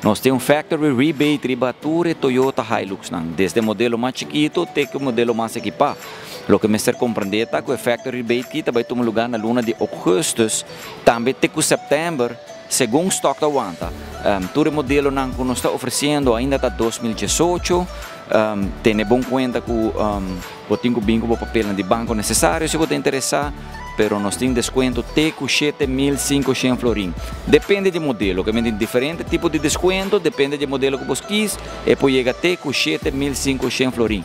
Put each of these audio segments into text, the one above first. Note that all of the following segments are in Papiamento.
Nos tin un factory rebate riba tur Toyota Hilux nan, desde modelo mas chikito te cu modelo mas ekipa. Loke mester comprende ta cu e factory rebate aki ta bay tuma luga na luna di augustus, tambe te cu september, segun stock ta wanta. Tur modelo nan cu nos ta ofreciendo ainda ta 2018. Tene bon cuenta cu bo tin cu bin cu papel di banco necesario si bo ta interesa, pero nos tin descuento te cu 7.500 florin. Depende di modelo, cu tin diferente tipo di descuento, depende di modelo cu bo kies, e por yega te cu 7.500 florin.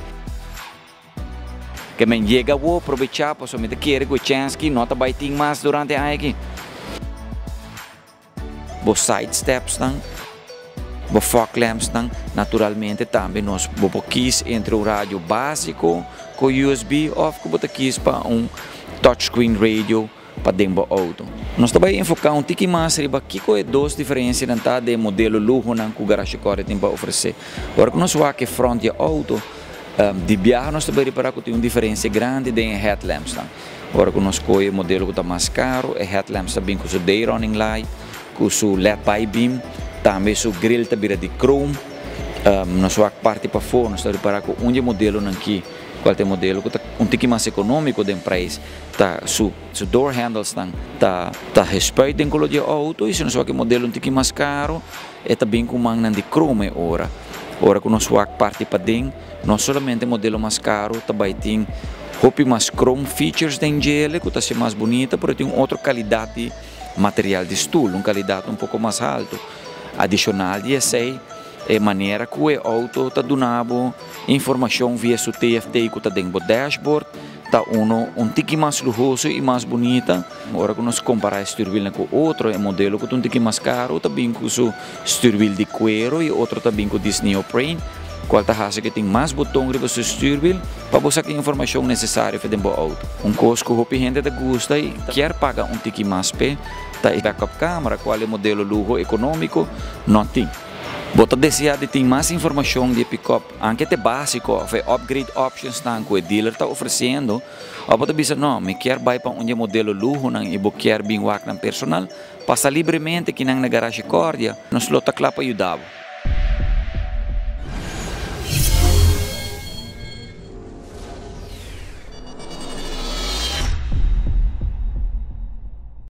Kiermen yega bo aprovecha, pasobra mi ta kere cu chance cu no ta bay tin mas durante aña aki. Bo side steps nan, bo fog lamps nan, naturalmente tambe nos bo kies entre un radio basico cu USB of cu bo kies pa un touchscreen radio pa den auto. Nos ta bay enfoca un tiki mas riba kico e dos diferencia nan ta di modelo luho nan cu Garage Cordia tin pa ofrece. Ora cu nos wak front di auto, di biaha nos ta bay ripara cu tin un diferencia grandi den headlamps nan. Ora cu nos scohe modelo cu ta mas caro, e headlamps ta bin cu su day running light, cu su LED bi-beam, tambe su grill ta bira di chrome. Nos wak parti pafo, nos ta ripara cu un modelo nan aki, cual ta modelo cu ta un tiki mas economico den prijs, ta su door handles nan ta gespuit den color di auto, y si nos wak modelo un tiki mas caro, e ta bin cu man nan di chrome ora. Ora cu nos wak parti paden, no solamente modelo mas caro, ta bay tin hopi mas chrome features den dje, cu ta ser mas bunita, pero tin otro calidad di material di stoel, un calidad un poco mas halto. Adicional di esey, e manera cu e auto ta dunabo informacion via su TFT cu ta den dashboard, ta uno un tiki mas luhoso y mas bunita. Ora cu nos compara stuurwiel cu otro, e modelo cu un tiki mas caro, ta bin cu su stuurwiel di cuero y otro ta bin cu neoprene, cual ta haci cu tin mas boton riba su stuurwiel pa bo saca informacion necesario pa den auto. Un cos cu hopi hende ta gusta y kier paga un tiki mas pe, ta e backup camera, cual e modelo luho economico no tin. Bo ta desea di tin mas informacion di pick-up, aunke ta basico, of upgrade options nan cu e dealer ta ofreciendo, of bo ta bisa: "No, mi kier bay pa un modelo luho nan", y bo kier bin wak nan personal, pasa libremente aki na Garage Cordia, nos lo ta cla pa yuda.